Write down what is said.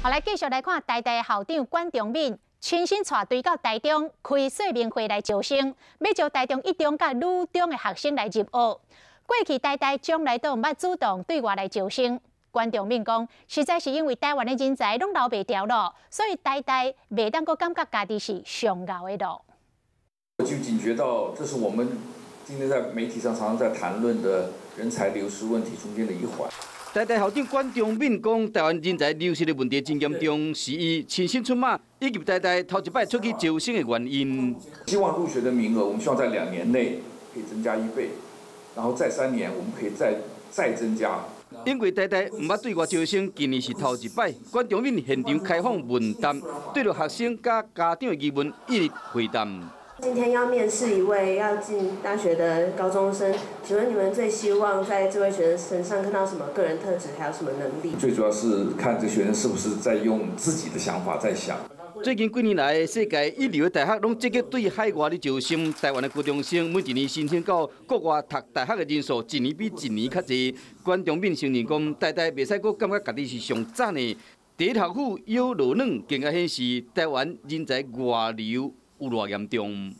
好，來繼續來看台大校長管中閔親身帶隊到台中開說明會來招生，欲招台中一中佮女中的學生來入學。過去台大從來都毋捌主動對外來招生。管中閔講，實在是因為台灣的人才攏留袂牢囉，所以台大袂當閣感覺家己是上𠢕的囉。我就警覺到，這是我們今天在媒體上常常在談論的人才流失問題中間的一環。台大校長管中閔講，台灣人才流失的問題真嚴重，是伊親身出馬以及台大頭一擺出去招生的原因。希望入學的名額，我們希望在2年內可以增加一倍，然後再3年我們可以再增加。因為台大毋捌對外招生，今年是頭一擺。管中閔現場開放問答，對著學生佮家長的疑問一一回答。今天要面試一位要進大學的高中生，請問你們最希望在這位學生身上看到什麼個人特質，還有什麼能力？最主要是看這學生是不是在用自己的想法在想。最近幾年來，世界一流的大學攏積極對海外咧招生。台灣的高中生每一年申請到國外讀大學的人數，一年比一年較濟。管中閔承認講，台大袂使閣感覺家己是上讚的。第一學府有落軟，更加顯示台灣人才外流有偌嚴重。